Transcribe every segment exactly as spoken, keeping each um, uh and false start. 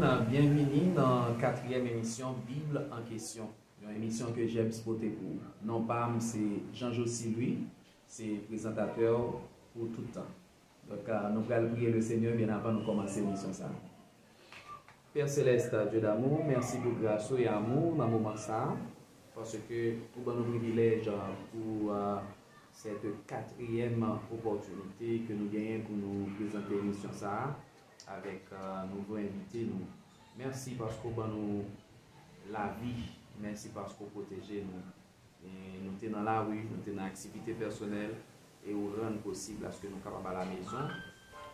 Byenvini nan katriyèm emisyon Bib an kesyon, yon emisyon ke Jebs pote pou ou. Non pa m se Jean Jocy Louis, se prezantatè w pou tout tan. Donk, ah, nou pral priye le Senyè byen avan nou kòmanse emisyon sa a. Pè Selès, Dye damou, mèsi pou gras ou e amou w nan moman sa a, paske ou ban nou privilèj pou, ah, cette quatrième opportunité ke nou genyen pou nou prezante emisyon sa a avèk, ah, nouvo envite nou. Mèsi paske w ban nou lavi. Mèsi paske w pwoteje nou. E nou te nan lari, nou te nan aktivite pèsonèl, e ou rann posib aske nou kapab alamezon,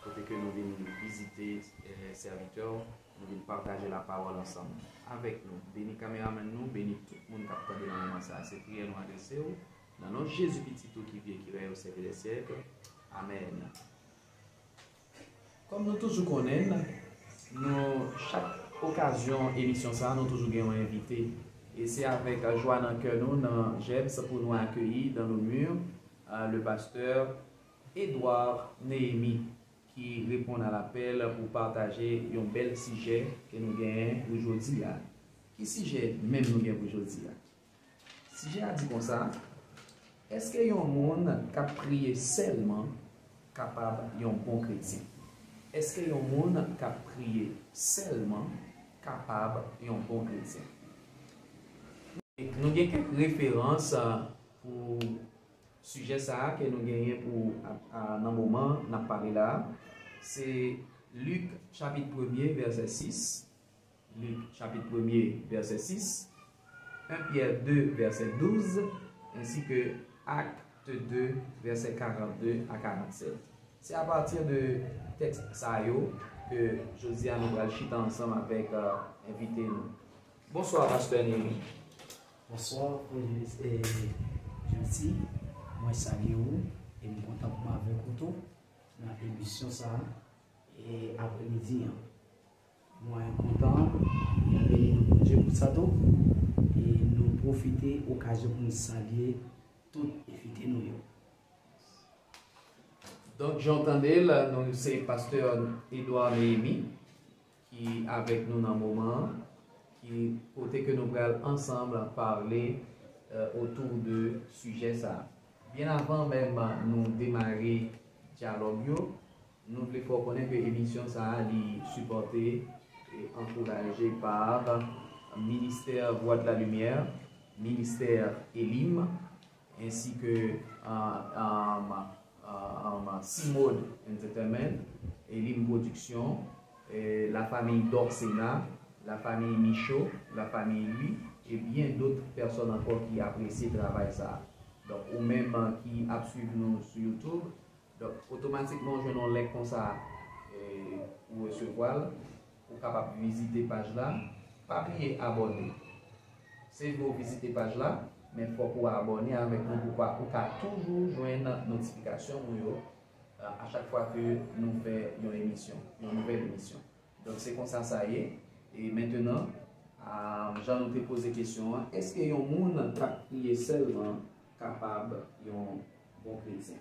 kote ke nou vin vizite, eh, sèvitè w, nou vin pataje lapawòl ansanm avèk nou. Beni kameramèn nou, beni tout moun k ap tande nan moman sa a. Se priyè nou adrese w, nan non Jezi, Pitit ou ki viv e ki rèy o syèk dè syèk. Amèn. Kòm nou toujou konnen l, nou, chak okazyon emisyon sa a, nou toujou gen yon envite. E se avèk jwa nan kè nou, nan Jebs, pou nou akeyi dans nos murs, euh, le pasteur Edouard Néhémie, ki reponn a lapèl pou pataje yon bèl sijè ke nou genyen pou jodi a. Ki sijè menm nou gen pou jodi a? Sijè a di konsa, èske yon moun k ap priye sèlman kapab yon bon kretyen? Èske yon moun k ap priye sèlman kapab yon bon kretyen? Nou gen kèk referans, a, pou sijè sa a ke nou genyen pou, a, a, nan moman n ap pale la a. Se Lik chapit premye, vèsè sis. Lik chapit premye, vèsè sis, en Pyè de, vèsè douz, ensi ke Akt de, vèsè karannde a karannsèt. Se apati de tèks sa yo ke jodi a nou pral chita ansanm avèk, eh, envite nou. Bonswa, Pastè Néhémie. Bonswa, Frè Jesi. Mwen salye ou e m kontan pou m avèk ou tou nan emisyon sa a e apremidi an. Mwen kontan, mwen beni non Bondye pou sa tou. E nou pwofite okazyon pou nou salye tout envite nou yo. Donk, jan w tande l, nou se pastè Edouard Néhémie ki avèk nou nan moman an, ki kote ke nou pral ansanm pale, eh, autour de sijè sa a. Byen avan menm nou demare dyalòg yo, nou vle fè w konnen ke emisyon sa a, li sipòte e ankouraje pa Ministè Voix de la Lumière, Ministè Elim, ensi ke, ah, ah, ah, ah, Simode Entertainment, Elim Production, eh, la famille Dorcena, la famille Michaud, la famille Louis, et bien d'autres personnes encore qui apprécient travay sa a. Donk, ou menm, ah, ki ap swiv nou sou YouTube, donk, otomatikman, ou jwenn yon link konsa, eh, ou resevwa l, ou kapab vizite paj la. Pa bliye abòne. Se vre ou vizite paj la, men fòk ou abòne avèk nou pou ka, ou ka toujou jwenn notifikasyon nou yo, eh, a chak fwa ke nou fè yon emisyon, yon nouvèl emisyon. Donk, se konsa sa ye. E mentenan, a, jan nou te poze kesyon an, èske yon moun k ap priye sèlman kapab yon bon kretyen?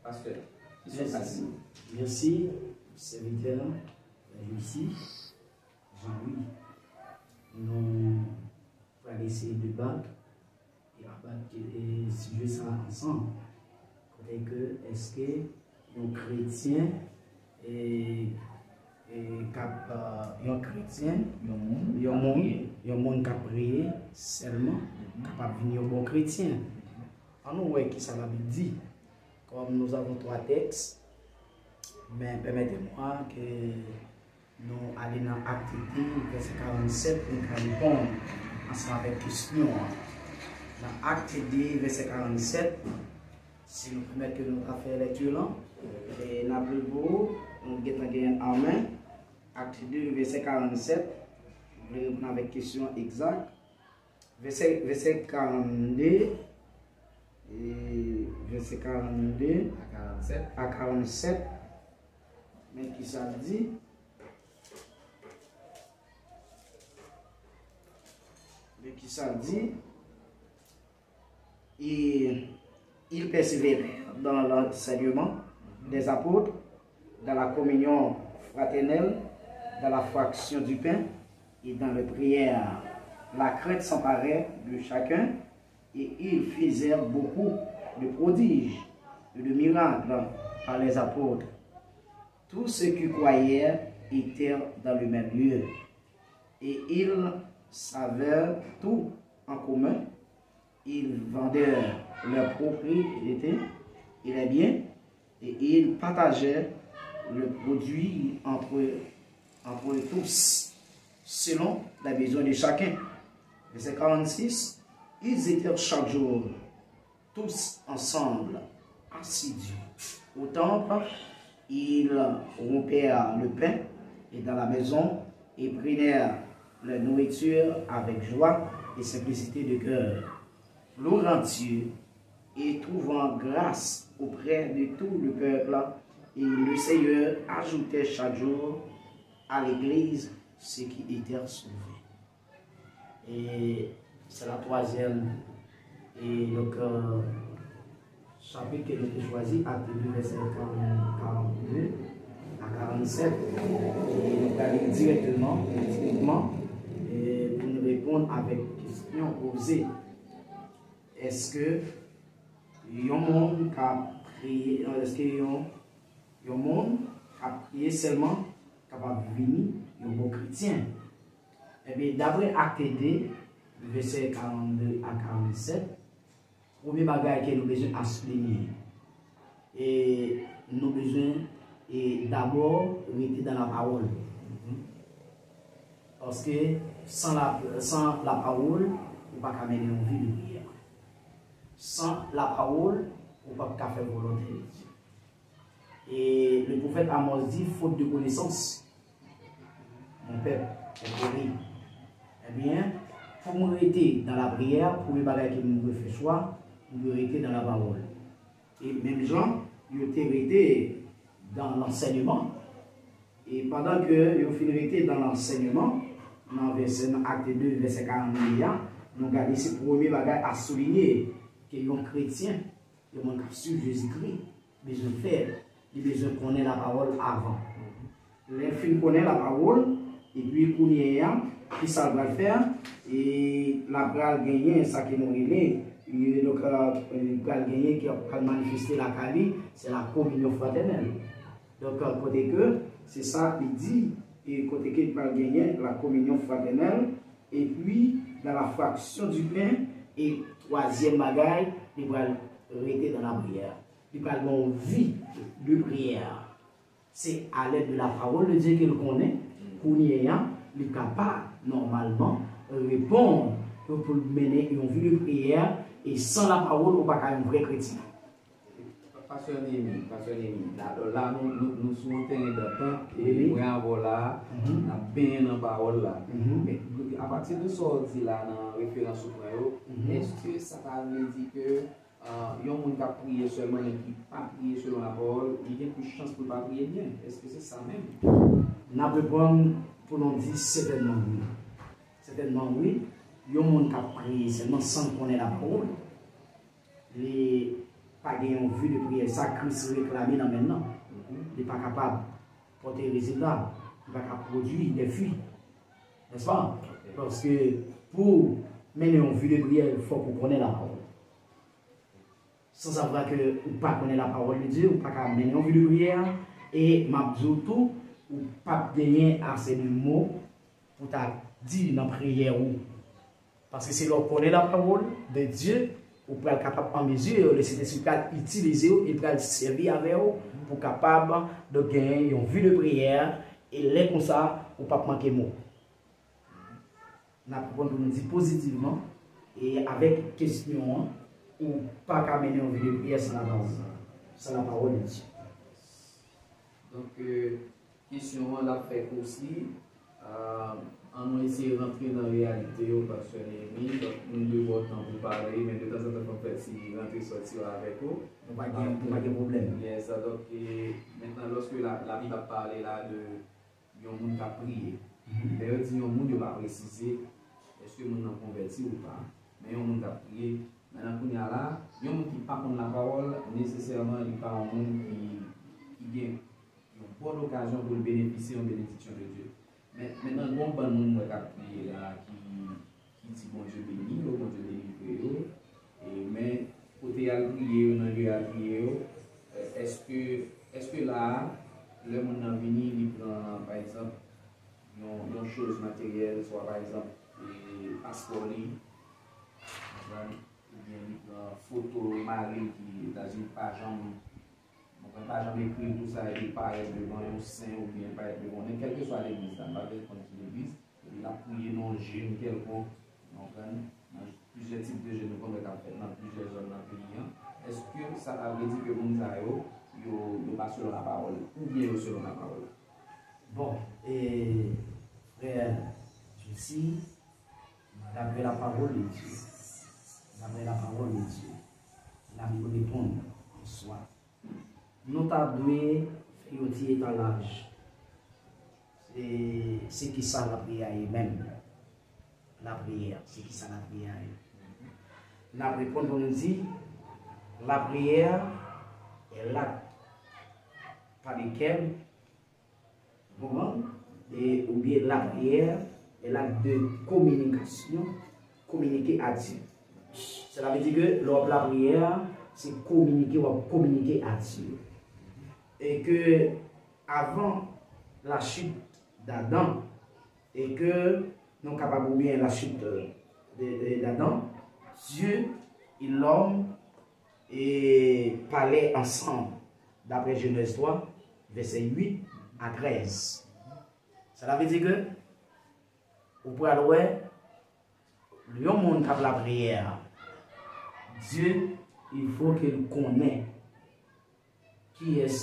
Pastè, ki sa w ka di nou? Mèsi, sèvitè, Lucie, Jean-Louis. Nou pral eseye debat e abat ke, e, sijè sa a ansanm. Kote ke èske yon kretyen, e, e, k ap, e, yon kretyen, yon moun, yon moun, yon moun k ap priye sèlman kapab vin yon bon kretyen? An nou wè ki sa Labib di. Comme nous avons trois textes, mais permettez-moi que nou ale nan Akt de, vèsè karannsèt, nou ka reponn ansanm avèk kesyon an. Nan Akt de, vèsè karannsèt, si nou pèmèt ke nou ta fè lèkti lan, e n ap li pou ou, nou gentan genyen l an men. Akt de, vèsè karannsèt, nou vle reponn avèk kesyon egzak. Vèsè, vèsè karannde, e, vèsè karannde a karannsèt. A karannsèt. Men ki sa l di. Men ki sa l di. Et ils persévèrent dans l'enseignement des apôtres, dans la communion fraternelle, dans la fraction du pain et dans les prières. La crainte s'emparait de chacun et ils firent beaucoup de prodiges et de miracles par les apôtres. Tous ceux qui croyaient étaient dans le même lieu et ils avaient tout en commun. Ils vendaient leurs propriétés et les biens et ils partageaient le produit entre, entre tous, selon les besoins de chacun. Verset quarante-six, ils étaient chaque jour tous ensemble, assidus au temple, ils rompèrent le pain et dans la maison et prenèrent leur nourriture avec joie et simplicité de cœur, louant Dieu et trouvant grâce auprès de tout le peuple, et le Seigneur ajoutait chaque jour à l'Église ceux qui étaient sauvés. Et c'est la troisième, et donc, euh, chapitre que nous avons choisi, Actes deux, verset quarante, quarante-deux à quarante-sept. Et nous allons directement, directement, et pour nous répondre avec question posée. Est-ce que yon moun ka priye, est-ce que yon, yon moun ka priye sèlman kapab vini yon bon kretyen? Ebyen, daprè Akte de, vèsè karannde a karannsenk, premye bagay ke nou bezwen asoulinye, e nou bezwen, e dabò, rete nan lapawòl. Paske san la, san lapawòl, ou pa ka mennen yon vi de priyè. San lapawòl, ou p ap ka fè volonte de Dye. E le pwofèt Amòs di, faute de connaissance, mon peuple est péri. Ebyen, pou mwen rete nan lapriyè, premye bagay ke mwen dwe fè chwa, mwen dwe rete nan lapawòl. E menm jan, yo te rete dans l'enseignement. E pandan ke yo fin rete dans l'enseignement, nan vèsè, nan Akte de, vèsè karannde a, nou gade se premye bagay a soulinye ke yon kretyen, yon moun k ap swiv Jezikri, bezwen fè, li bezwen konnen lapawòl avan. Lè l fin konnen lapawòl, epi kounye a, ki sa l pral fè? E l ap pral genyen sa ke nou rele, e donk, e, li pral genyen ki ap pral manifeste lakay li, se la communion fraternelle. Donk, kote ke, se sa li di, e kote ke li pral genyen la communion fraternelle, epi dans la fraction du pain, e twazyèm bagay, li pral rete nan lapriyè. Li pral gen yon vi de priyè. Se alèd de lapawòl de Dye ke l konnen, kounye a, li kapab, nòmalman, reponn pou l mennen yon vi de priyè, e san lapawòl, ou pa ka yon vrè kretyen. Pastè Nehemi, Pastè Nehemi, la, la nou, nou, nou sou yon teren dantant, e mwen avè w la, n ap benyen nan pawòl la. Men, apati de sa w di la nan referans ou pran yo, èske sa ta vle di ke, e, yon moun k ap priye sèlman, men ki pa priye selon lapawòl, li gen plis chans pou l pa priye byen? Èske se sa menm? N ap reponn pou nou di sètènman wi. Sètènman wi, yon moun k ap priye sèlman san l konnen lapawòl, li pa gen yon vi de priyè. Sa Kris reklame nan men l lan, li pa kapab pote rezilta, li pa ka pwodui de fwi, nèspa? Paske pou mennen yon vi de priyè, fòk ou konnen lapawòl. San sa vle ke ou pa konnen lapawòl de Dye, ou pa ka mennen yon vi de priyè, e m ap di w tou, ou p ap genyen ase de mo pou ta di nan priyè ou. Paske se lè w konnen lapawòl de Dye, ou pral kapab an mezi, Lesentespri pral itilize w, e pral sèvi avè w pou kapab, donk, genyen yon vi de priyè, e lè konsa, ou p ap manke mo. N ap reponn pou nou di pozitivman, e avèk kesyon an, ou pa ka mennen yon vi de priyè san la baz, san lapawòl de Dye. Donk, e, kesyon an, l ap fè kousi. Ah, ann nou eseye rantre nan reyalite yo, Pastè Nehemi. Donk, nou dwe ba w tan pou pale, men detanzantan, fò n fè ti rantre sòti yo avèk ou. Nou pa gen, nou pa gen pwoblèm. Yes, donk, e, mentnan, lòske la, la Bib ap pale la de yon moun k ap priye. Lè yo di yon moun, yo pa presize èske moun nan konvèti ou pa. Men yon moun k ap priye, mentnan kounye a la, yon moun ki pa konn lapawòl, nesesèman, li pa yon moun ki, ki gen yon bòn okazyon pou l benefisye yon benediksyon de Dye. Men, mentnan, gen yon bann moun mwen k ap priye la ki, ki di Bondye beni yo, Bondye delivre yo. E, men, kote y al priye yo, nan lye y al priye yo, e, èske, èske la a, lè moun nan vini, li pran, pa egzanp, yon, yon choz materyèl, swa, pa egzanp, e, paspò li, konprann? Oubyen li pran foto mari l ki Etazini, pa janm, mwen pa janm ekri l tou sa, epi l parèt devan yon sen oubyen l parèt devan nenpòt, kèlkeswa legliz la, m pa bezwen konn ki legliz, epi l ap priye nan yon jèn kèlkonk, nou konprann, nan plizyè tip de jèn nou konn wè k ap fèt nan plizyè zòn nan peyi an. Èske sa ta vle di ke moun sa yo, yo, yo pa selon lapawòl, oubyen yo selon lapawòl? Bon, e, frè Josi, d'après la parole de Dieu, d'après la parole de Dieu, la Bible répond en soi. Nou ta dwe fè yon ti etalaj. Se, se ki sa lapriyè a ye menm? Lapriyè, se ki sa lapriyè a ye? N ap reponn pou nou di, lapriyè est l'acte par lequel Ou konprann? E, oubyen lapriyè, e l'acte de communication, communiquer à Dieu. Sèla vle di ke lè w ap lapriyè, se kominike w ap kominike a Dye. E ke avan la chute d'Adam, e ke nou kapab oubyen la chute de, de, d'Adam, Dieu et l'homme e pale ansanm, daprè Jenèz twa, vèsè uit a trèz. Sa ta vle di ke ou pral wè yon moun k ap lapriyè a, Dye, il faut ke l konnen kiyès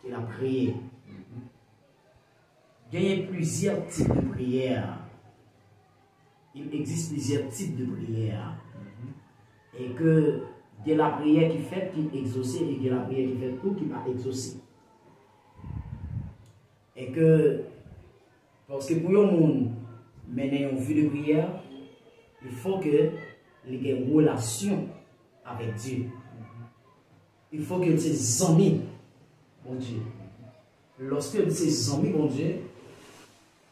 ke l ap priye. Genyen plizyè tip de priyè. Il existe plusieurs types de prières. E ke gen lapriyè ki fèt, ki egzose, e gen lapriyè ki fèt tou, ki pa egzose. E ke, paske pou yon moun mennen yon vi de priyè, il faut que li gen relasyon avèk Dye. Il faut que l se zanmi Bondye. Lòske l se zanmi Bondye,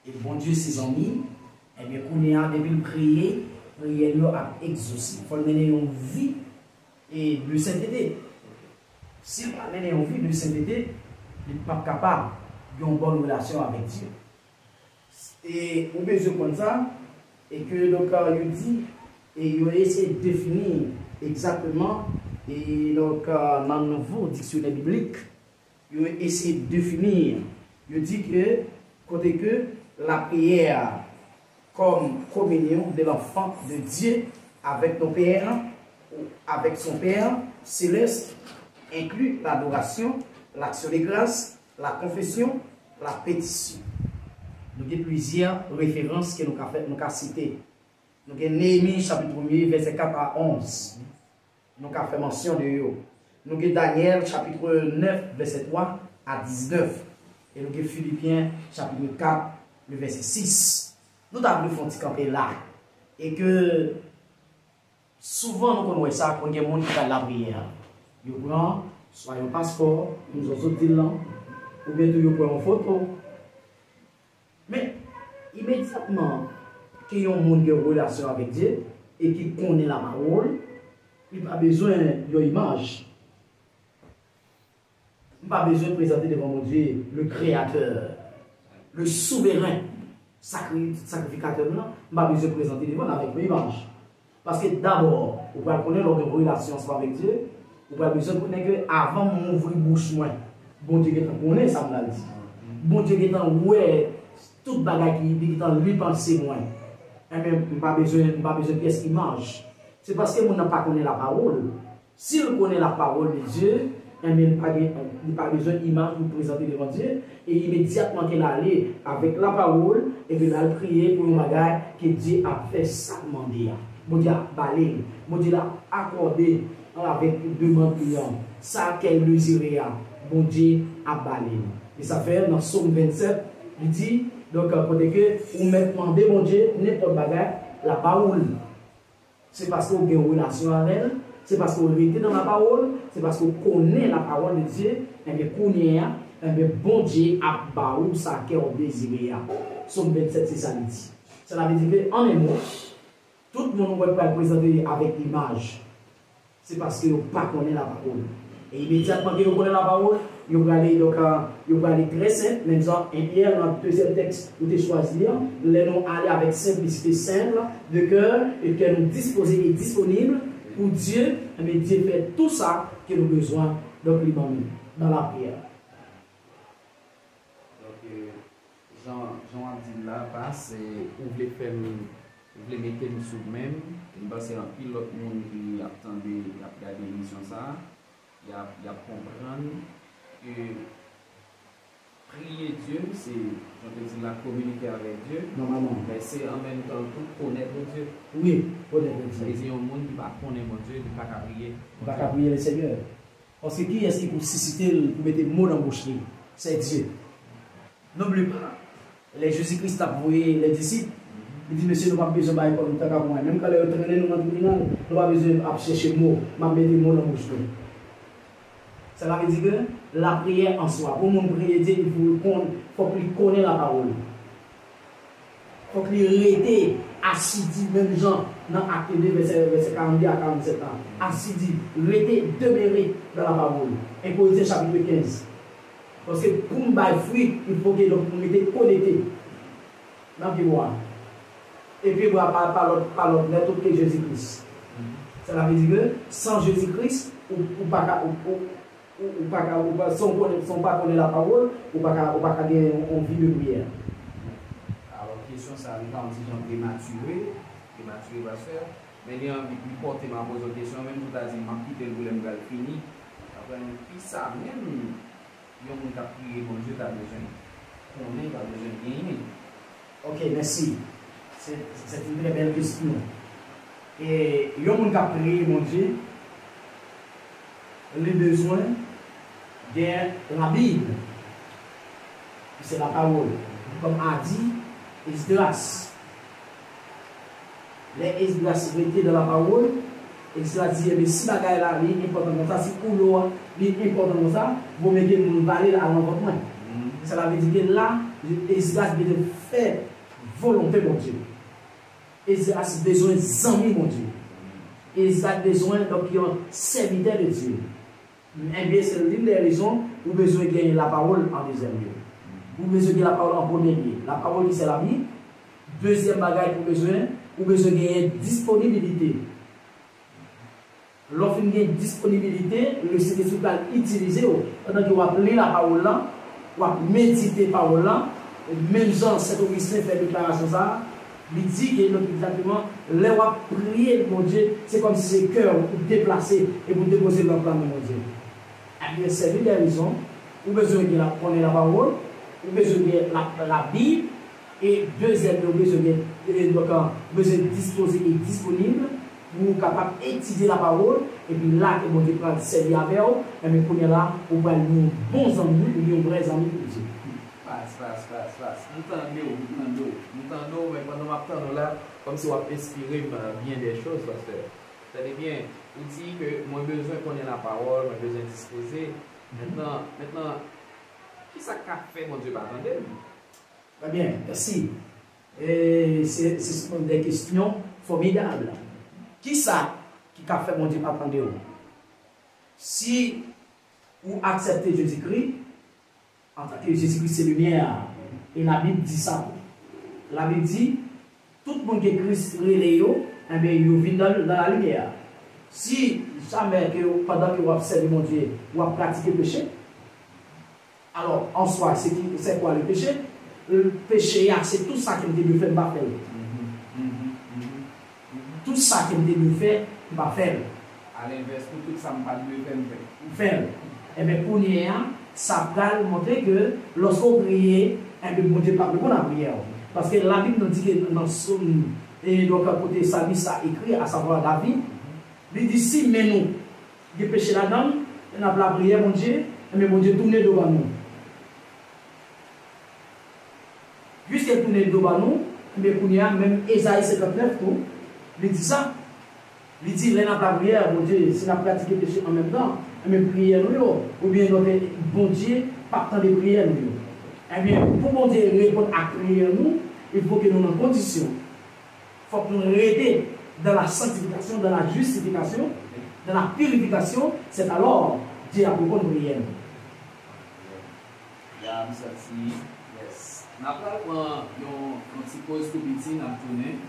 e Bondye se zanmi, ebyen, kounye a, depi l priye, priyè l yo ap egzose. Fò l mennen yon vi, e, de sentete. Si l pa mennen yon vi de sentete, li p ap kapab gen yon bòn relasyon avèk Dye. E ou bezwen konn sa, e ke, donk, yo di, e yo eseye defini egzakteman, e donk, nan nouvo diksyonè biblik, yo eseye defini, yo di ke, kote ke lapriyè a, comme communion de l'enfant de Dieu avec nos pères, ou avec son Père céleste, inclut l'adoration, l'action de grâce, la confession, la pétition. Nou gen plizyè referans ke nou ka fè, nou ka site. Nou gen Neyemi chapit premye, vèsè kat a onz. Nou ka fè mansyon de yo. Nou gen Danyèl chapit nèf, vèsè twa a diznèf. E nou gen Filipyen chapit kat, le vèsè sis. Nou ta vle fè yon ti kanpe la. E ke souvan nou konn wè sa, konn gen moun ki pral lapriyè. Yo pran swa yon paspò, yon zòzò di l lan, oubyen tou yo pran yon foto. Men, imedyatman ke yon moun gen relasyon avèk Dye e ki konnen lapawòl, li pa bezwen yon imaj. M pa bezwen prezante devan Bondye, le Créateur, le Souverain, sakri-, sakrifikatè m nan, m pa bezwen prezante devan l avèk yon imaj. Paske dabò, ou pral konnen lè w gen relasyon ansanm avèk Dye, ou pral bezwen konnen ke avan m ouvri bouch mwen, Bondye gentan konnen sa m pral di. Bondye gentan wè tout bagay ki, li gentan li panse mwen. Enben, m pa bezwen, m pa bezwen pyès imaj. Se paske moun nan pa konnen lapawòl. Si l konnen lapawòl de Dye, enben, li pa gen, li pa bezwen imaj pou l prezante devan Dye, e imedyatman ke l ale avèk lapawòl, epi l al priye pou yon bagay ke Dye ap fè sa l mande a. Bondye ap ba li l. Bondye ap akòde avèk demann li an. Sa kè l dezire a, Bondye ap ba li l. E sa fè nan Sòm vennsèt, li di, donk, kote ke ou mèt mande Bondye nenpòt bagay, l ap ba ou l. Se paske w gen relasyon avè l, se paske w rete nan lapawòl, se paske w konnen lapawòl de Dye, enben, kounye a, Enben, Bondye ap ba ou sa kè w dezire a. Sòm vennsèt, se sa li di. Sèla vle di ke, an en mo, tout moun ou wè k pral prezante avèk imaj, se paske yo pa konnen lapawòl. E imedyatman ke yo konnen lapawòl, yo prale, donk, a, yo prale trè senp, menm jan en Pyè, nan dezyèm tèks ou te chwazi an, lè nou ale avèk senplisite, senp de kè, e kè nou dispoze e disponib pou Dye, enben, Dye fè tou sa ke nou bezwen, donk, li ban nou, nan lapriyè. Donk, e, jan, jan w ap di l la, pas, e, ou vle fè m, ou vle mete m sou men m, e m panse anpil lòt moun ki ap tande, ki ap gade emisyon sa a, y ap, y ap konprann ke priye Dye, se, jan w te di l la, kominike avèk Dye. Nòmalman. Men se an menm tan tou konèt Bondye. Wi, konèt Bondye. Sa vle di yon moun ki pa konnen Bondye, li pa ka priye Bondye. Li pa ka priye Lesenyè. Paske kiyès ki pou sisite l, pou mete mo nan bouch li? Se Dye. N'oublie pas, lè Jezi Kris t ap voye lè disip, li di, "Mesye, nou p ap bezwen bay kò nou taka pou mwen." Menm kan lè yo trennen nou nan tribinal, nou pa bezwen ap chèche mo, m ap mete mo nan bouch nou. Sèla vle di ke lapriyè an swa, pou moun priye Dye, il faut konn, fòk li konnen lapawòl. Fòk li rete asidi, menm jan nan Akte de, vèsè, vèsè karannde a karannsèt la. Asidi, rete, demere dans la parole. En Korentyen chapit kenz. Paske pou m bay fwi, il faut ke, donk, m rete konekte nan pye bwa. E pye bwa pa, pa lòt, pa lòt nèt ke Jezi Kris. Sèla vle di ke san Jezi Kris, ou, ou pa ka, ou, ou, Ou, ou pa ka, ou pa, san w konnen, san w pa konnen lapawòl, ou pa ka, ou pa ka gen yon, yon vi de priyè. Alò, kesyon sa a, li ka yon ti jan prematire, prematire, pastè, men li anvi, li pòte m a poze w kesyon, menm jan w ta di, m ap kite l pou lè m pral fini. Apre, kisa menm yon moun k ap priye Bondye ta bezwen konnen, ta bezwen genyen? Ok, mèsi. Se, se yon trè bèl kesyon. E yon moun k ap priye Bondye, li bezwen gen Labib, ki se lapawòl. Kòm a di Esdras. Lè Esdras rete nan lapawòl, Esdras di, "Ebyen, si bagay la, li enpòtan konsa, si koulo a, li enpòtan konsa, vo mye ke moun vale l al nan vant mwen." Sèla vle di ke la, Esdras bezwen fè volonte Bondye. Esdras bezwen zanmi Bondye. Esdras bezwen, donk, yon sèvitè de Dye. Enben, se l'une des raisons ou bezwen gen lapawòl an dezyèm lye. Ou bezwen gen lapawòl an premye lye. Lapawòl ki se Labib. Dezyèm bagay ou bezwen, ou bezwen genyen disponibilite. Lè w fin gen disponibilite, Lesentespri pral itilize w pandan ke w ap li lapawòl lan, w ap medite pawòl lan, menm jan Sent Ogisten fè deklarasyon sa a, li di ke, donk, egzakteman, lè w ap priye Bondye, se kòmsi se kè w ou deplase epi w depoze lank lan nan men Bondye. Ebyen, se l'une des raisons ou bezwen gen la, konnen lapawòl, ou bezwen gen la, Labib, e dezyèm, ou bezwen gen, e, donk, ou bezwen dispoze e disponib pou ou kapab etidye lapawòl, epi la ke Bondye pral sèvi avè w, enben, kounye a la, ou pral yon bon zanmi, ou yon vrè zanmi pou Dye. Pas, pas, pas, pas. M tande w, m tande w. M tande w, men pandan m ap tande w la, kòmsi w ap enspire m, euh, bien des choses, pastè. Tande byen, ou di ke mwen bezwen konnen lapawòl, mwen bezwen dispoze. Mentnan, mentnan, kisa k ka fè Bondye pa tande m? Trè byen, mèsi. E se, se sont des questions formidables. Kisa ki ka fè Bondye pa tande w? Si ou aksepte Jezikri, antanke Jezikri se limyè a, e Labib di sa tou. Labib di, tout moun ke Kris rele yo, enben, yo vin nan, nan lalimyè a. Si jamè ke w, pandan ke w ap sèvi Bondye, w ap pratike peche, alò, an swa, se ki, c'est quoi le péché? Peche a, se tout sa ke m te dwe fè, m pa fè l. Tout sa ke m te dwe fè, m pa fè l. Alenvès, pou tout sa m pa t dwe fè, m fè. M fè l. Enben, kounye a, sa pral montre ke lòske w priye, enben, Bondye p ap reponn a priyè w. Paske Labib nou di ke nan Sòm, e donk, kote salmis la ekri, asavwa David, li di, "Si men nou gen peche ladan l, lè n ap lapriyè Bondye, enben, Bondye tounen do ban nou." Piske l tounen do ban nou, enben, kounye a, menm Ezayi senkantnèf tou, li di sa. Li di, lè n ap lapriyè Bondye, si n ap pratike peche an menm tan, Ebyen, priyè nou yo, oubyen lòt, Bondye p ap tande priyè nou yo. Ebyen, pou Bondye reponn ak priyè nou, il faut que nou nan kondisyon. Fòk nou rete dans la sanctification, dans la justification, dans la purification, c'est alors Dieu ap reponn priyè nou. Ya, m santi, yes. N ap pral pran yon, yon ti poz tou piti, n ap tounen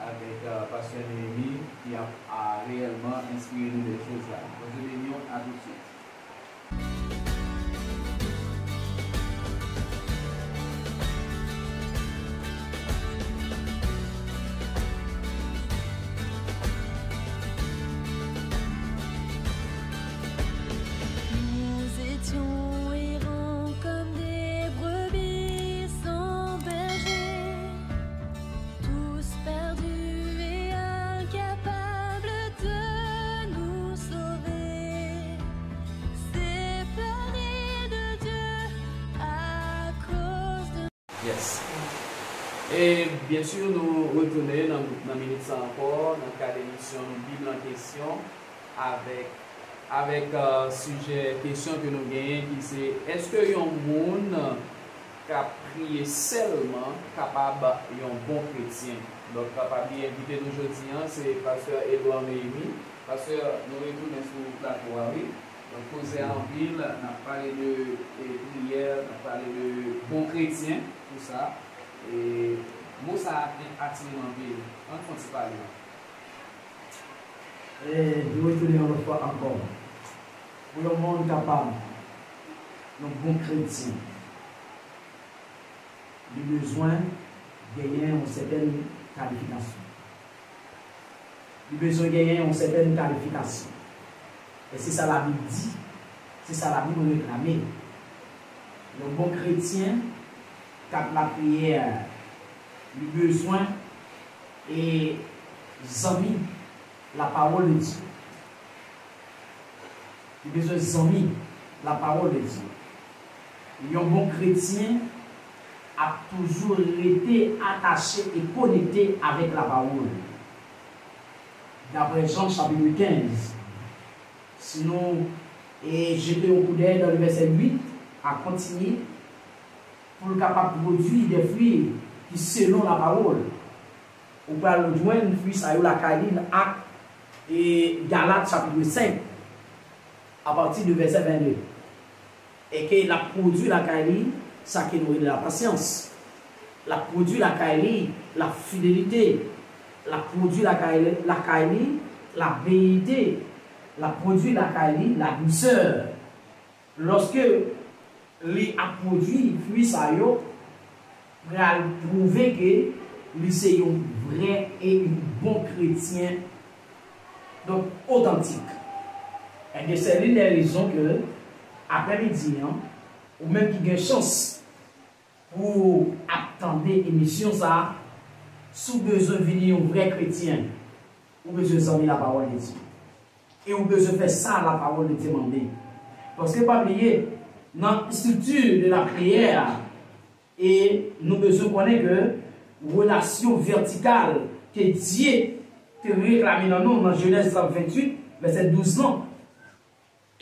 avèk, euh, Pastè Néhémie ki ap, a, reyèlman enspire nou de choz la. Bondye beni w, a toutswit. Nous étions errants comme des brebis sans berger, tous perdus et incapables de nous sauver, séparés de Dieu à cause de Yes. E byen si nou retounen nan, nan minit sa ankò, nan kad emisyon nou Bib lan kesyon, avèk, avèk, euh, sijè kesyon ke nou genyen ki se, èske yon moun k ap priye sèlman kapab yon bon kretyen? Donk, pa bliye envite nou jodi a, se Pastè Edouard Néhémie. Pastè, nou retounen sou plato a, wi. Donk, koze a anpil, n ap pale de, e, priyè, n ap pale de bon kretyen, tou sa. E mo sa a atire m anpil. Ann fè yon ti pale. E nou retounen yon lòt fwa ankò. Pou yon moun kapab yon bon kretyen, li bezwen genyen yon sètèn kalifikasyon. Li bezwen genyen yon sètèn kalifikasyon. E se sa Labib di, se sa Labib reklame. Yon bon kretyen k ap lapriyè, li bezwen, e, zanmi lapawòl de Dye. Li bezwen zanmi lapawòl de Dye. Yon bon kretyen ap toujou rete atache e konekte avèk lapawòl. Daprè Jan chapit kenz, si nou, e, jete yon koudèy nan le vèsè uit a kontinye, pou l kapab pwodui de fwi ki selon lapawòl. Ou pral jwenn fwi sa yo lakay li nan Ak e Galat chapit senk, apati de vèsè vennde. E ke l ap pwodui lakay li sa ke nou rele lapasyans. L ap pwodui lakay li lafidelite. L ap pwodui lakay, lakay li laverite. L ap pwodui lakay li ladousè. Lòske li ap pwodui fwi sa yo, pral pwouve ke li se yon vrè e yon bon kretyen, donk, otantik. Ebyen, se l'une des raisons ke, aprèmidi an, ou menm ki gen chans pou w ap tande emisyon sa a, si w bezwen vin yon vrè kretyen, ou bezwen zanmi lapawòl de Dye. E ou bezwen fè sa lapawòl de Dye mande. Paske pa bliye, nan estrikti de lapriyè a, e nou bezwen konnen ke relasyon vètikal ke Dye te reklame nan nou, nan Jenèz venntuit, vèsè douz lan,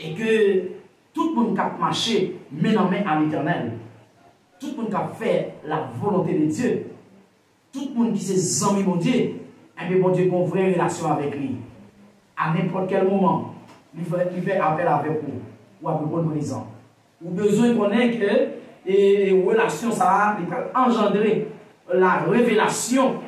e ke tout moun k ap mache men nan men a Letènèl, tout moun k ap fè la volonte de Dye, tout moun ki se zanmi Bondye, enben, Bondye gen yon vrè relasyon avèk li. A nenpòt kèl moman, li fè, li fè apèl avèk ou, w ap reponn prezan. Ou bezwen konnen ke, e, e, relasyon sa a, li pral anjandre la révélation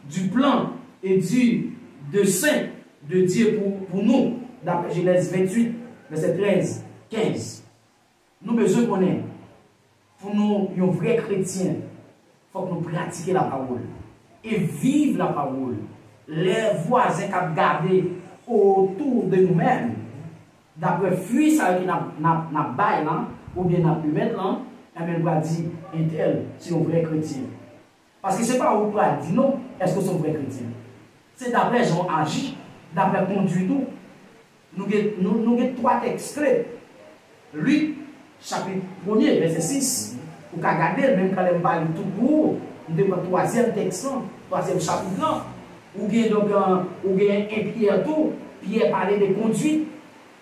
du plan et du dessein de Dieu pou, pou nou, daprè Jenèz venntuit, vèsè trèz, kenz. Nou bezwen konnen, pou nou yon vrè kretyen, fòk nou pratike lapawòl e viv lapawòl. Lè vwazen k ap gade otou de nou menm, daprè fwi sa yo ke n ap, n ap, n ap bay lan, oubyen n ap emèt lan, enben, l pral di, entèl se yon vrè kretyen. Paske se pa ou k pral di non, èske w se yon vrè kretyen. Se daprè jan w aji, daprè konduit ou. Nou gen, nou, nou gen twa tèks kle. Lik, chapit premye, vèsè sis. Ou ka gade l, menm kanlè m pa li tout pou ou, m te pran twazyèm tèks lan, twazyèm chapit lan. Ou gen donk, euh, ou gen en Pyè tou, Pyè pale de konduit.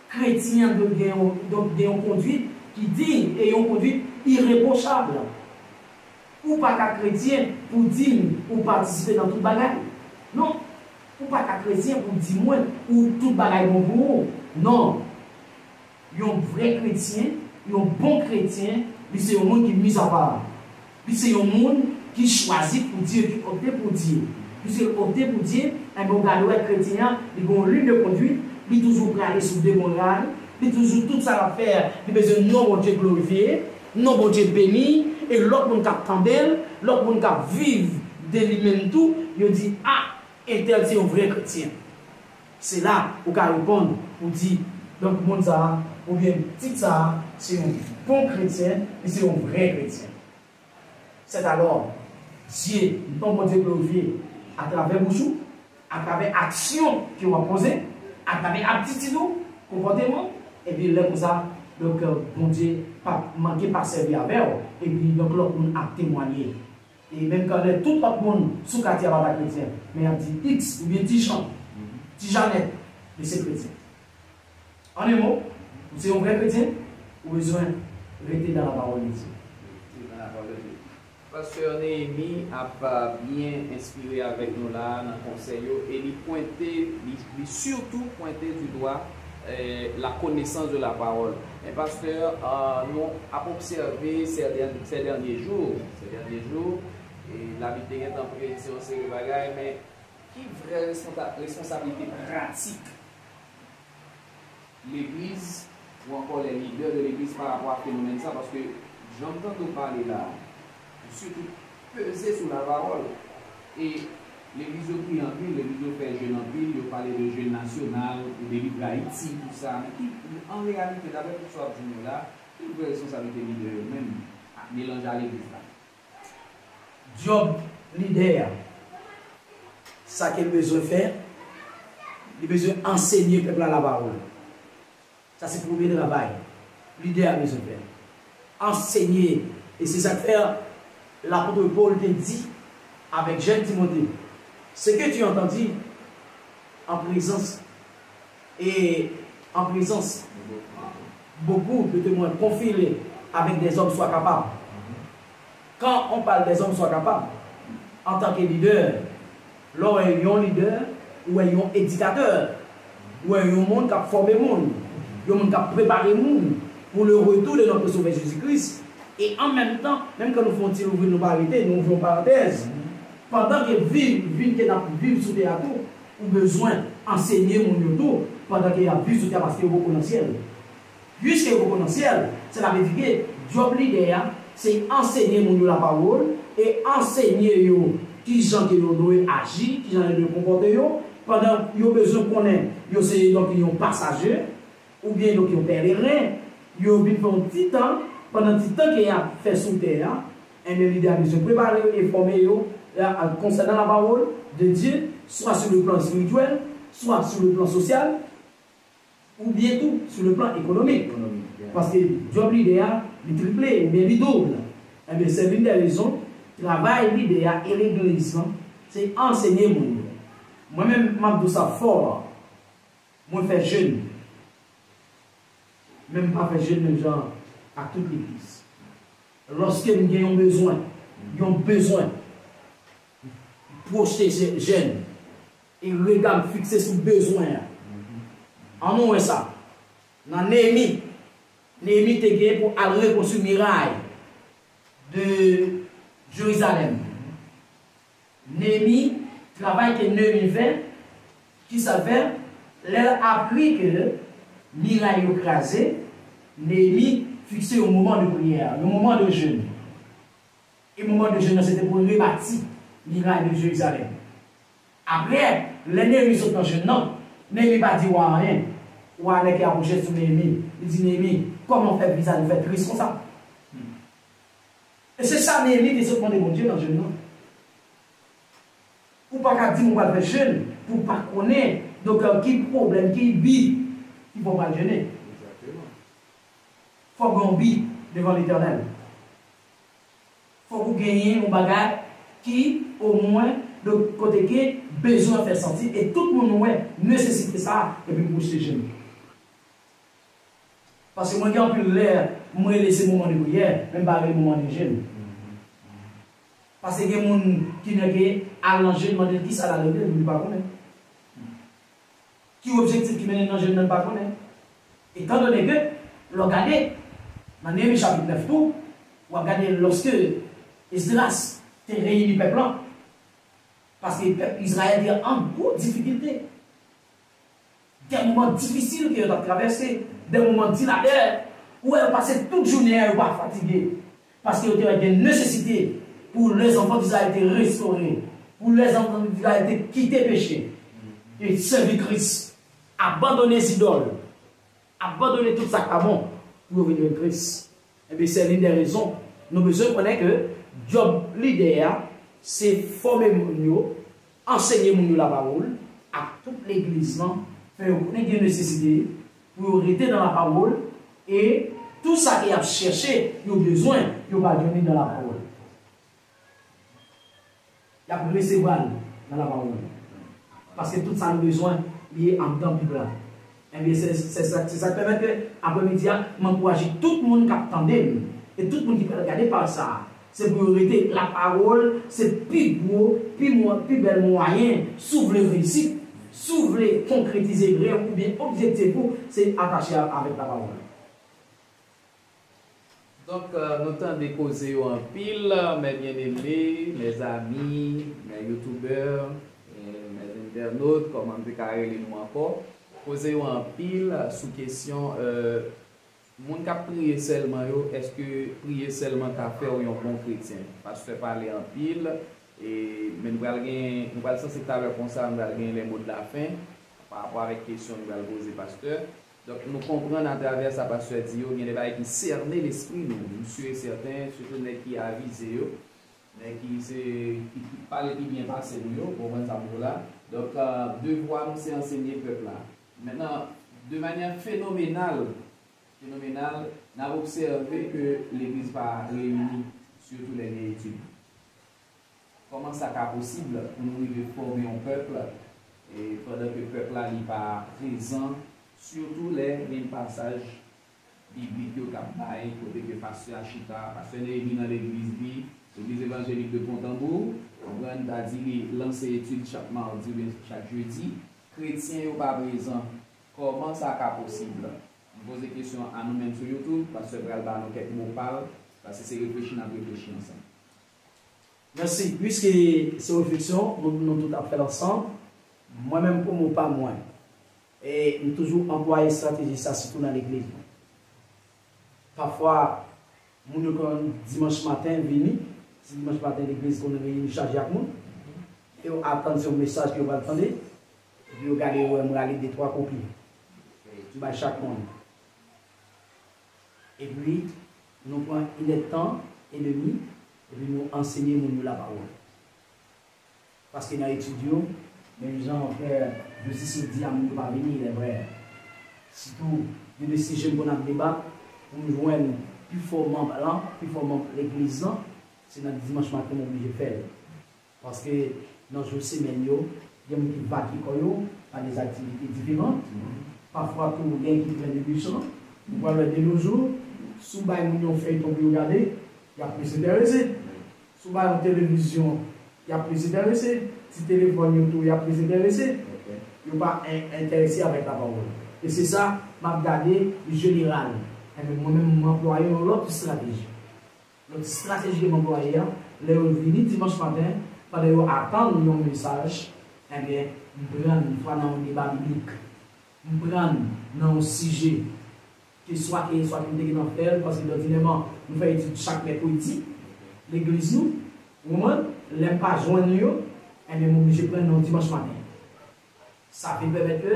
Kretyen an dwe gen yon, donk, gen yon kondwit ki diy e yon kondwit irepwochab. Ou pa ka kretyen pou di m ou patisipe nan tout bagay. Non. Ou pa ka kretyen pou di mwen ou tout bagay bon pou ou. Non. Yon vrè kretyen, yon bon kretyen, li se yon moun ki mizapa. Li se yon moun ki chwazi pou Dye, ki opte pou Dye. Piske l opte pou Dye, enben, w gade wè kretyen an, li gen yon liy de kondwit, li toujou prale sou de bon ray, li toujou tout sa l ap fè, li bezwen non Bondye glorifye, non Bondye beni, e lòt moun k ap tande l, lòt moun k ap viv de li menm tou, yo di, a, entèl se yon vrè kretyen. Se la ou ka reponn pou di, donk, moun sa a, oubyen tit sa a, se yon bon kretyen, li se yon vrè kretyen. Sètalò, Dye, non Bondye glorifye atravè bouch ou, atravè aksyon ke w ap poze, atravè atitid ou, konpòteman w, epi lè konsa, donk, Bondye p ap manke pa sèvi avè w, epi, donk, lòt moun ap temwanye. E menm kanlè tout lòt moun sou katye a pa ta kretyen, men y ap di X oubyen Ti Jan, Ti Janèt, li se kretyen. An en mo, ou se yon vrè kretyen, ou bezwen rete dans la parole de Dieu. Rete dans la parole de Dieu. Pastè Néhémie ap, euh, byen enspire avèk nou la nan konsèy yo, e li pwente, li, li sitou pwente du dwa, euh, la connaissance de la parole. Men pastè, euh, nou ap obsève ces derniers, ces derniers jours, ces derniers jours, e Labib te gentan predi yon seri bagay, men ki vrè responsa-, responsablite pratik legliz ou ankò les leaders de legliz pa rapò a fenomèn sa, paske jan m tande w pale la, ou sitou peze sou lapawòl. E legliz yo kriye anpil, legliz yo fè jèn anpil, yo pale de jèn nasyonal ou de Libre Haïti, tout sa. Men ki, an reyalite, daprè tout sa w ap di nou la, ki vrè responsablite lidè yo menm ak melanj a legliz la? Djòb lidè a, sa ke l bezwen fè, li bezwen ansenye pèp la lapawòl. Sa se premye travay lidè a bezwen fè. Ansenye. E se sa k fè lapot Pòl te di avèk jèn Timote, ce que tu entendis en présence et en présence beaucoup de témoins, confie-le avec des hommes, sois capable. Quand on parle des hommes, sois capable, en tant que leader, lè w wè yon lidè, ou wè yon edikatè, ou wè yon moun k ap fòme moun, yon moun k ap prepare moun pour le retour de notre Sauveur Jésus-Christ, e an menm tan, menm kan nou fè yon ti louvri, nou pa rete, nou ouvri yon parantèz, pandan ke vi, vi ke n ap viv sou tè a tou, ou bezwen ansenye moun yo tou pandan ke y ap viv sou tè a, paske yo poko nan syèl. Piske yo poko nan syèl, sèla vle di ke djòb lidè a, se ansenye moun yo lapawòl e ansenye yo kijan ke yo dwe aji, kijan yo dwe konpòte yo, pandan yo bezwen konnen yo se, donk, yon pasaje, oubyen, donk, yon pèleren, yo vin fè yon ti tan, pandan ti tan ke y ap fè sou tè a, enben, lidè a bezwen prepare yo e fòme yo, a, a, konsènan lapawòl de Dye, swa sur le plan espirituel, swa sur le plan social, oubyen tou sur le plan économique. Économique, yeah. Paske djòb lidè a, li triple oubyen li doub. Enben, c'est l'une des raisons, travay lidè a e legliz lan, se ansenye moun yo. Mwen menm, m ap di w sa fò, mwen fè jèn. Men m pa fè jèn menm jan ak tout legliz. Lòske m gen yon bezwen, yon bezwen, pwoche je-, jèn, e rega m fikse sou bezwen an. An nou wè sa. Nan Neyemi, Neyemi te gen pou al rekonstwi miray de Jerizalèm. Neyemi, travay ke Neyemi fè, kisa l fè? Lè l apri ke miray yo kraze, Neyemi fikse yon moman de priyè, yon moman de jèn. E moman de jèn nan, se te pou rebati miray de Jerizalèm. Apre, lè Neyemi sot nan jèn nan, Neyemi pa di wa anyen. Wa, lè ke apwoche sou Neyemi, li di Neyemi, kòman w fè vizaj ou fè tris konsa? E se sa Neyemi te sot mande Bondye nan jèn nan. Ou pa ka di m ou pral fè jèn pou w pa konnen, donk, ki pwoblèm, ki bi ki fè w pral jene. Egzakteman. Fòk gen yon bi devan Letènèl. Fòk ou genyen yon bagay ki, omwen, donk, kote ke bezwen an fè santi, e tout moun wè nesesite sa a, epi m pwoche jene. Paske mwen gen anpil lè, m rele se moman de priyè, men m pa rele moman de jèn. Paske gen moun ki nèke al nan jèn, mande l kisa l al regle l, li pa konnen. Ki objektif ki mennen nan jèn nan, li pa konnen. Etandone ke, lè w gade, nan Neyemi chapit nèf tou, w ap gade lòske Esdras te reyini pèp lan, paske pèp Izrayèl te an gwo difikilte. De moman difisil ke yo t ap travèse, de moman di labè, ou wè yo pase tout jounen an, yo pa fatige. Paske yo te wè gen nesesite pou lèzanfan Dizrayèl te restore, pou lèzanfan Dizrayèl te kite peche, e sèvi Kris, abandone zidòl, abandone tout sa k pa bon, pou yo vin jwenn Kris. Ebyen, se l'une des raisons nou bezwen konnen ke djòb lidè a, se fòme moun yo, ansenye moun yo lapawòl, ak tout legliz lan, fè yo konnen gen nesesite pou yo rete nan lapawòl, e tou sa ke y ap chèche, yo bezwen, yo pral jwenn li nan lapawòl. Y ap resevwa l nan lapawòl. Paske tout sa nou bezwen, li anndan Bib la. Ebyen, se, se sa, se sa k pèmèt ke, aprèmidi a, m ankouraje tout moun k ap tande m, e tout moun ki pral gade paj sa a, se pou yo rete lapawòl, se pi gwo, pi mwa-, pi bèl mwayen, si w vle reyisi, si w vle konkretize rèv oubyen objektif ou, se atache a-, avèk lapawòl. Donk, euh, nou tande koze yo anpil, mes bien-aimés, mes amis, mes youtubeurs, euh, mes internautes, kòman m te ka rele nou ankò. Koze yo anpil sou kesyon, euh, moun k ap priye sèlman yo, èske priye sèlman ka fè w yon bon kretyen? Pastè pale anpil, e, men nou pral gen, nou pral sanse talè konsa, nou pral gen les mots de la fin, pa rapò avèk kesyon nou pral poze pastè. Donk, nou konprann atravè sa pastè di yo, gen de bagay ki sène lespri nou, m si e sèten, sitou nèg ki avize yo, nèg ki se, ki, ki pale pi byen pase nou yo, ou konprann sa m di w la. Donk, euh, devwa nou se ansenye pèp la. Mentnan, de manyè fenomenal, fenomenal, n ap obsève ke legliz pa reyini, sitou lè gen etid. Kòman sa ka posib pou nou rive fòme yon pèp, e pandan ke pèp la li pa prezan, sitou lè gen pasaj biblik yo k ap bay, kote ke pastè a chita, pastè Neyemi nan legliz li, legliz evanjelik de Pontanbou, konprann, ta di li lanse etid chak madi oubyen chak jedi, kretyen yo pa prezan. Kòman sa ka posib? M poze kesyon a nou menm sou YouTube, pastè pral ba nou kèk mo pa l, paske se reflechi n ap reflechi ansanm. Mèsi. Piske se refleksyon, nou, nou tout ap fè l ansanm. Mwen menm pou mwen, pa mwen, e m toujou anplwaye estrateji sa, sitou nan legliz mwen. Pafwa, moun yo konn dimanch maten vini, si dimanch maten legliz konn reyini chaje ak moun, e yo atann se yon mesaj ke yo pral tande, epi yo gade yo wè m rale de twa kopi, m bay chak moun. Epi, nou pran inèdtan edmi, epi nou ansenye moun yo lapawòl. Paske nan etid yo, menm jan frè Josisyo di a, moun yo pa vini, lè vrè. Sitou, gen de sijè m konn ap debat, pou m jwenn pifò manm lan, pifò manm legliz lan, se nan dimanch maten m oblije fè l. Paske nan jou semèn yo, gen moun ki vake kò yo pa de aktivite diferan. Pafwa tou, gen ki plen de bich lan. Nou pral wè de nos jours, si w bay moun yon feyton pou yo gade, y ap plis enterese. Si w bay yon televizyon, y ap plis enterese. Ti telefòn yo tou, y ap plis enterese. Yo pa en-, enterese avèk lapawòl. E se sa, m ap gade jeneral. Enben, mwen menm, m anplwaye yon lòt estrateji. Lòt estrateji ke m anplwaye a, lè yo vini dimanch maten, pandan yo atann yon mesaj, enben, m pran n swa nan yon deba biblik, m pran n nan yon sijè, ke swa ke, swa ke m te gentan fè l, paske òdinèman, nou fè etid chak mèkredi, legliz nou, ou konprann, lè m pa jwenn yo, enben, m oblije pran n nan yon dimanch maten. Sa vin pèmèt ke,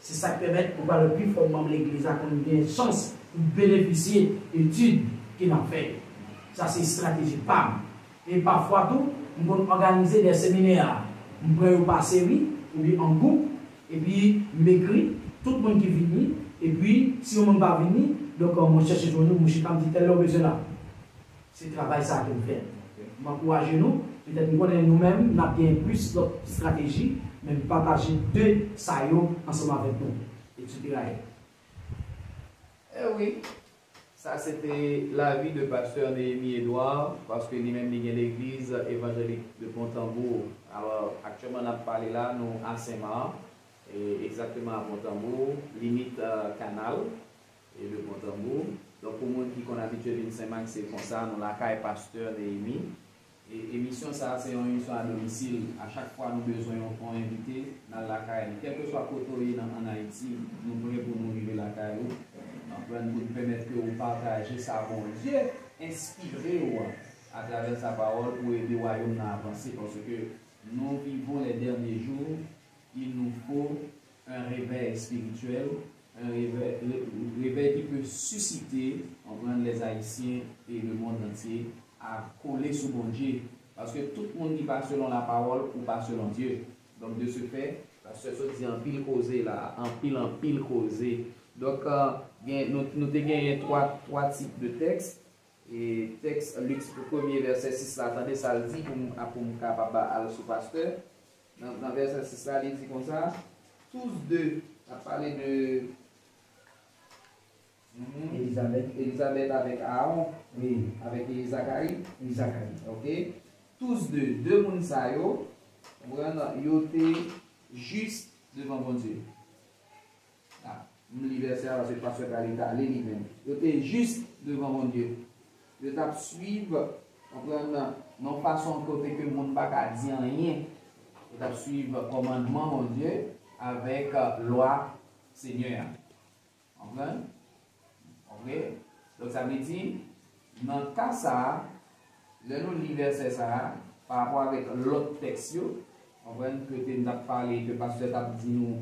se sa k pèmèt ou pral wè pifò manm legliz la konn gen chans pou benefisye etid ke n ap fè yo. Sa se estrateji pa m. E pafwa tou, m konn òganize de seminè. M pran yo pa seri, oubyen an gwoup, epi m ekri tout moun ki vini, epi si yon moun pa vini, donk, mwen chèche jwenn ou, mwen chita, m di tèl lè w bezwen la. Se travay sa a ke m fè. M ankouraje nou, petèt m konnen nou menm, n ap gen plis lòt estrateji, men m pataje de sa yo ansanm avèk nou, etsetera. Eh wi, sa se te lavi de pastè Néhémie Edouard, paske li menm li gen legliz evanjelik de Pont Tambour. Alò, aktyèlman n ap pale la, nou a Senmak, e egzakteman a Pont Tambour, limit, eh, kanal, e de Pont Tambour. Donk, pou moun ki konn abitye vin Senmak, se konsa, nou lakay pastè Néhémie. E emisyon sa a se yon emisyon a domisil. A chak fwa nou bezwen yon, yon envite, n al lakay li. Kèlkeswa kote w ye nan, ann Ayiti, nou prè pou nou rive lakay ou. Anprann pou n pèmèt ke ou pataje sa Bondye enspire w atravè sa pawòl pou ede wayòm nan avanse. Paske nous vivons les derniers jours, il nous faut un réveil spirituel, un réveil, ré- réveil qui peut susciter, comprendre les Haïtiens et le monde entier à coller sous Bondye. Paske tout moun ki pa selon lapawòl ou pa selon Dye. Donk, de ce fait, pastè sot di anpil koze la, anpil, anpil koze. Donk, euh, gen, nou, nou te genyen twa, twa tip de tèks. E tèks Lik premye vèsè sis la, tande sa l di pou m, pou m kapab al sou pastè. Nan, nan vèsè sis la, li di konsa, tous deux, l ap pale de, mhm, Elizabeth. Elizabeth avèk Aaron, wi, avèk Zakari. Zakari. Ok. Tous deux, de moun sa yo, konprann, yo te jis devan Bondye. A, m li vèsè a paske pastè Carlita li li menm. Yo te jis devan Bondye. Yo t ap swiv, konprann, nan yon fason kote ke moun pa ka di anyen. Yo t ap swiv kòmandman Bondye avèk, euh, lwa Senyè a. Konprann? Ok? Donk, sa vle di, nan ka sa a, lè nou li vèsè sa a, pa rapò avèk lòt tèks yo, konprann, kote n t ap pale, ke pastè t ap di nou,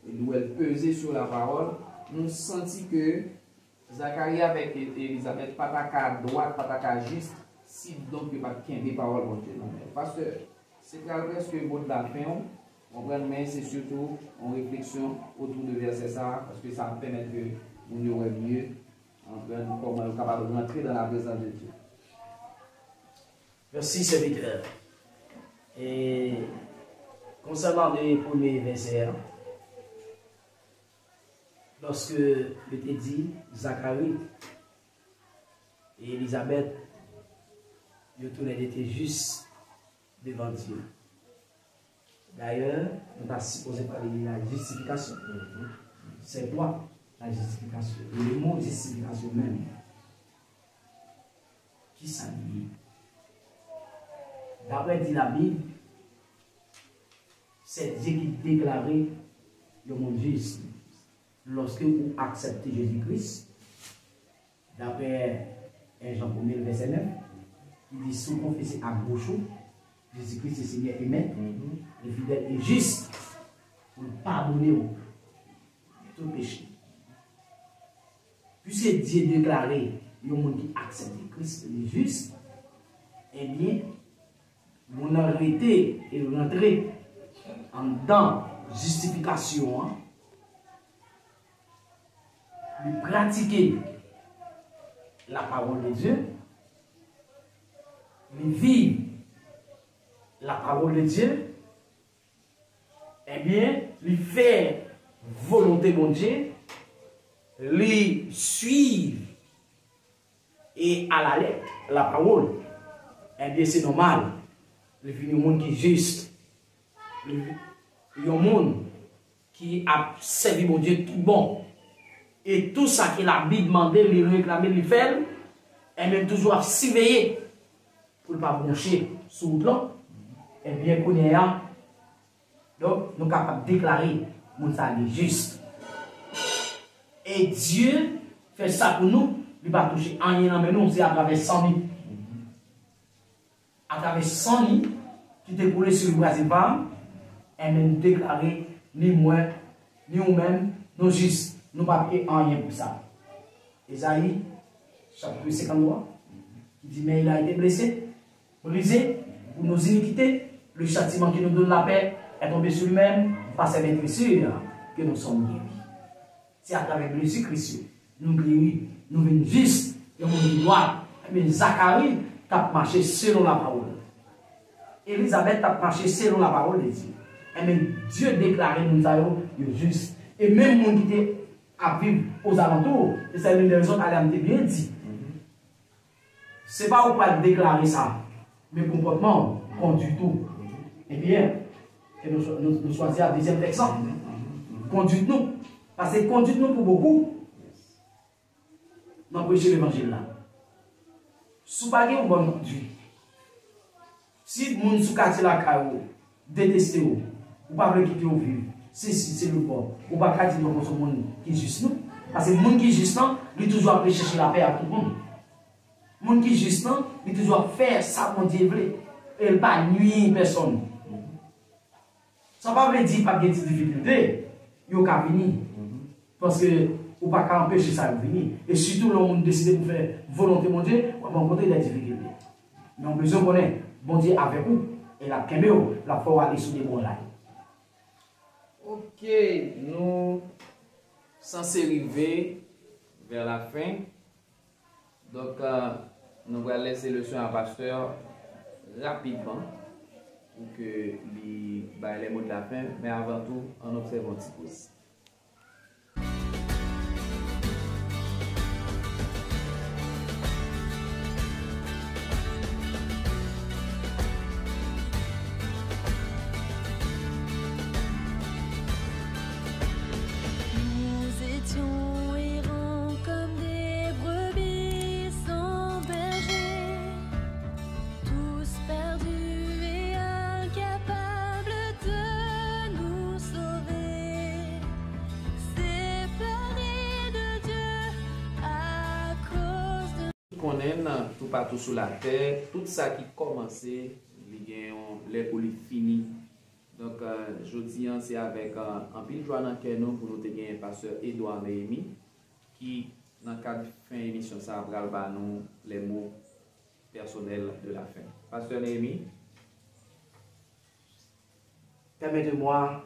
nou wè l peze sou lapawòl, nou santi ke Zakari avèk E- Elizabèt pa ta ka dwat, pa ta ka jis, si donk yo pa t kenbe pawòl Bondye nan men yo. Pastè, se pral prèske mo de la fen, w konprann, men se sitou yon refleksyon otou de vèsè sa a, paske sa ap pèmèt ke moun yo wè mye, konprann, kòman yo kapab rantre dans la présence de Dieu. Mèsi, sèvitè. E konsènan de premye vèsè a, lòske yo te di Zakari e Elizabèt, yo toulède te jis devan Dye. Dayè, nou ta sipoze pale de la jistifikasyon. Se kwa la jistifikasyon? E le mo jistifikasyon menm, kisa li ye? Daprè di Labib, se Dye ki deklare yon moun jis. Lòske ou aksepte Jezi Kris, daprè en Jan premye vèsè nèf, ki di, si w konfese ak bouch ou Jezi Kris se Senyè e Mèt, li fidèl e jis pou l padone w de tout peche. Piske Dye deklare yon moun ki aksepte Kris li jis, ebyen, moun nan rete e rantre anndan jistifikasyon an, li pratike la parole de Dieu, li viv la parole de Dieu, ebyen, li fè volonte Bondye, li swiv e alalèt lapawòl, ebyen, se nòmal, li vin yon moun ki jis, li vin yon moun ki ap sèvi Bondye tout bon. E tou sa ke Labib mande, li reklame, li fè l, ebyen, toujou ap siveye pou l pa bwonche sou wout lan. Ebyen, kounye a, donk, nou kapab deklare moun sa a li jis. E Dye fè sa pou nou, li pa touche anyen nan men nou, se atravè san li. Atravè san li ki te koule sou brazil pa m, ebyen, m deklare ni mwen, ni ou menm, nou jis, nou pa peye anyen pou sa. Ezayi, chapitre cinquante-trois, qui dit, mais il a été blessé, brisé pour nos iniquités, le châtiment qui nous donne la paix est tombé sur lui-même, par ses meurtrissures que nous sommes guéris. Se atravè blesi Kris yo nou geri, nou vin jis, yon moun ki dwat. Ebyen, Zakari t ap mache selon lapawòl. Elizabèt t ap mache selon lapawòl de Dye. Ebyen, Dye deklare moun sa yo, yo jis. E menm moun ki te ap viv ozalantou, e se youn dè rezon Alan te byen di. Se pa ou pral deklare sa, men konpòtman w, kondwit ou. Ebyen, ke nou, nou, nou chwazi a dezyèm tèks lan. Kondwit nou. Paske kondwit nou pou bokou nan preche levanjil la. Si w pa gen yon bòn kondwit, si moun sou katye lakay ou deteste w, ou pa vle kite yo viv, se si, se lòt bò, ou pa ka di non, se yon moun ki jis non. Paske moun ki jis lan, li toujou ap chèche lapè ak tout moun. Moun ki jis lan, li toujou ap fè sa Bondye vle. E l pa nwi pèsonn. Sa pa vle di p ap gen ti difikilte, yo ka vini. Paske ou pa ka anpeche sa yo vini. E sitou lè yon moun deside pou fè volonte Bondye, w ap rankontre de difikilte. Men w bezwen konnen, Bondye avèk ou, e l ap kenbe w, l ap fè w ale sou de bon ray. Ok, nou sanse rive vè la fen. Donk, euh, nou pral lese leson a pastè rapidman pou ke li bay les mots de la fin, men avan tou, ann obsève yon ti poz. Nous étions errants comme des brebis sans berger, tous perdus et incapables de nous sauver, séparés de Dieu à cause de Konnen toupatou sou latè, tout sa ki kòmanse, li gen yon lè pou li fini. Donk, euh, jodi a, se avèk, euh, anpil jwa nan kè nou pou nou te gen pastè Edouard Néhémie, ki, nan kad fen emisyon sa a, pral ba nou les mots personnels de la fin. Pastè Néhémie. Permettez-moi,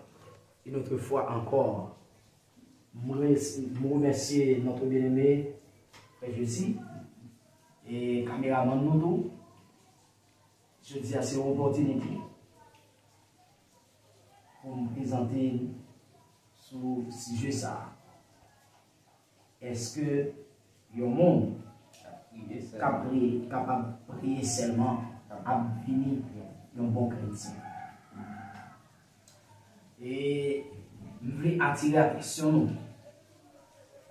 une autre fois encore, m remèsye notre bien-aimé, Frè Jezi, e kameramann nou tou. Jodi a, se yon opòtinite pou m prezante sou sijè sa a. Èske yon moun k ap priye, kapab priye sèlman, ap vini yon bon kretyen? E m vle atire atansyon nou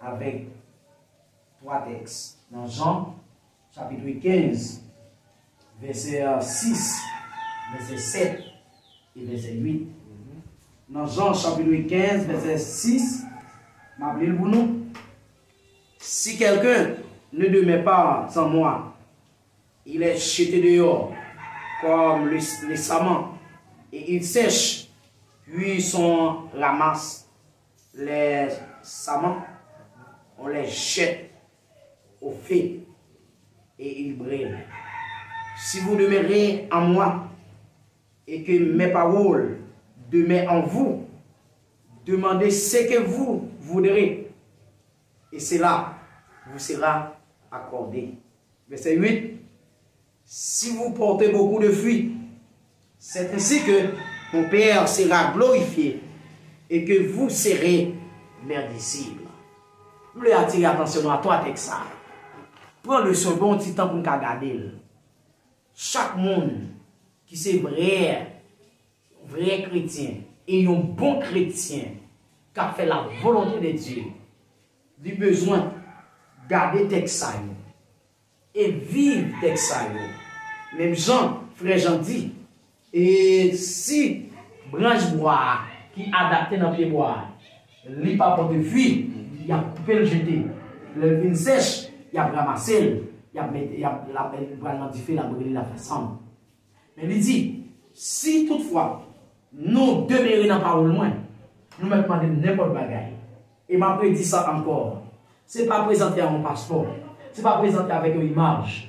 avèk twa tèks nan Jan, chapit kenz, vèsè sis, vèsè sèt e vèsè uit. Nan Jan, chapit kenz, vèsè sis, m ap li l pou nou. Si quelqu'un ne demeure pas en moi, il est jeté dehors comme le, le sarment, et il sèche, puis on ramasse les sarments, on les jette au feu, et ils brûlent. Si vous demeurez en moi, et que mes paroles demeurent en vous, demandez ce que vous voudrez, et cela vous sera accordé. Verset huit. Si vous portez beaucoup de fruits, c'est ainsi que mon Père sera glorifié et que vous serez mes disciples. M vle atire atansyon nou a twa tèks sa a. Pran leson, pran yon ti tan pou n ka gade l. Chak moun ki se vrè, vrè kretyen e yon bon kretyen k ap fè la volonte de Dye, li bezwen gade tèks sa yo e viv tèks sa yo. Menm jan frè Jan di, e si branch bwa a ki adapte nan pye bwa a, li pa pote fwi, y ap koupe l jete. Lè l vin sèch, y ap ranmase l, y ap mete, y ap, l ap, l pral nan dife, l ap brile, l ap fè sann. Men li di, si toutfwa nou demere nan pawòl mwen, nou mèt mande m nenpòt bagay. E m ap redi sa ankò. Se pa prezante a yon paspò. Se pa prezante avèk yon imaj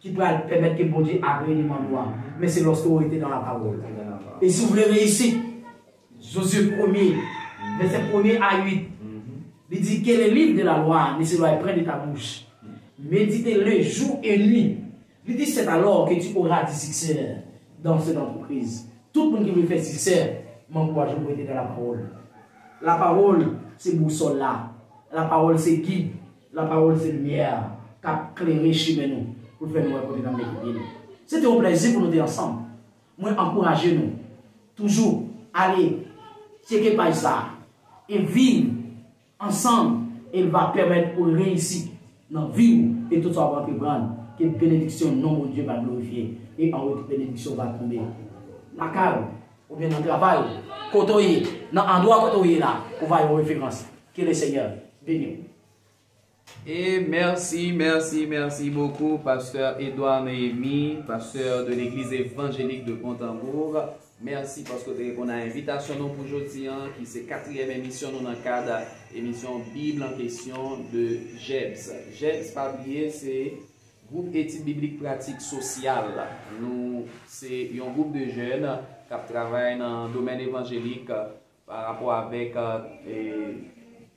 ki pral pèmèt ke Bondye agreye demann ou a. Men se lòske w rete nan lapawòl. E si w vle reyisi, Jozye premye, vèsè premye a uit, li di, que le livre de la loi ne s'éloigne point de ta bouche. Médite-le jour et nuit. Li di, c'est alors que tu auras du succès dans cette entreprise. Tout moun ki vle fè siksè, m ankouraje w rete nan lapawòl. Lapawòl, se bousòl la. Lapawòl se gid, lapawòl se limyè k ap klere chimen nou pou l fè nou wè kote n ap mete pye nou. Se te yon plèzi pou nou te ansanm. Mwen ankouraje nou toujou ale tcheke paj sa a e viv ansanm, e l va pèmèt ou reyisi nan vi w e tout sa w ap antreprann. Ke benediksyon non Bondye va glorifye e an retou benediksyon va tonbe lakay ou oubyen nan travay ou, kote w ye, nan andwa kote w ye la, ou va yon referans. Ke le Seigneur béni w. E mèsi, mèsi, mèsi bokou, Pastè Edouard Néhémie, pasteur de l'église évangélique de Contembourg. Mèsi paske w te reponn a envitasyon nou pou jodi an, ki se katriyèm emisyon nou nan kad emisyon Bib an kesyon de Jebs. Jebs, pa bliye, se Gwoup Etid Biblik Pratik Sosyal. Nou se yon gwoup de jèn k ap travay nan domèn evanjelik pa rapò avèk e,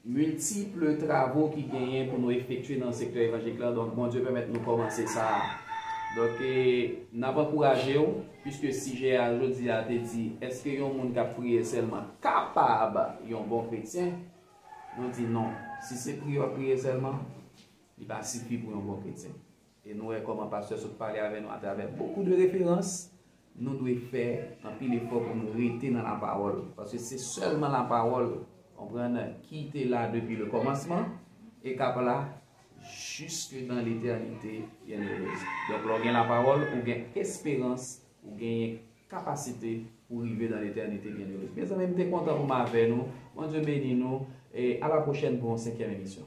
miltip travo ki genyen pou nou efektye nan sektè evanjelik la. Donk, Bondye pèmèt nou kòmanse sa a. Donk, e, n ap ankouraje w, piske sijè a jodi a te di, èske yon moun k ap priye sèlman kapab yon bon kretyen? Nou di non. Si se priye w ap priye sèlman, li pa sifi pou yon bon kretyen. E nou wè kòman pastè sot pale avè nou atravè bokou de referans, nou dwe fè anpil efò pou nou rete nan lapawòl. Paske se sèlman lapawòl, konprann, ki te la depi le kòmansman, e k ap la jiske dan letènite byennere. Donk, lè w gen lapawòl, ou gen esperans, ou genyen kapasite pou rive dan letènite byennere. Mezanmi, m te kontan pou m avè nou. Bondye beni nou. E a la pwochèn pou yon senkyèm emisyon.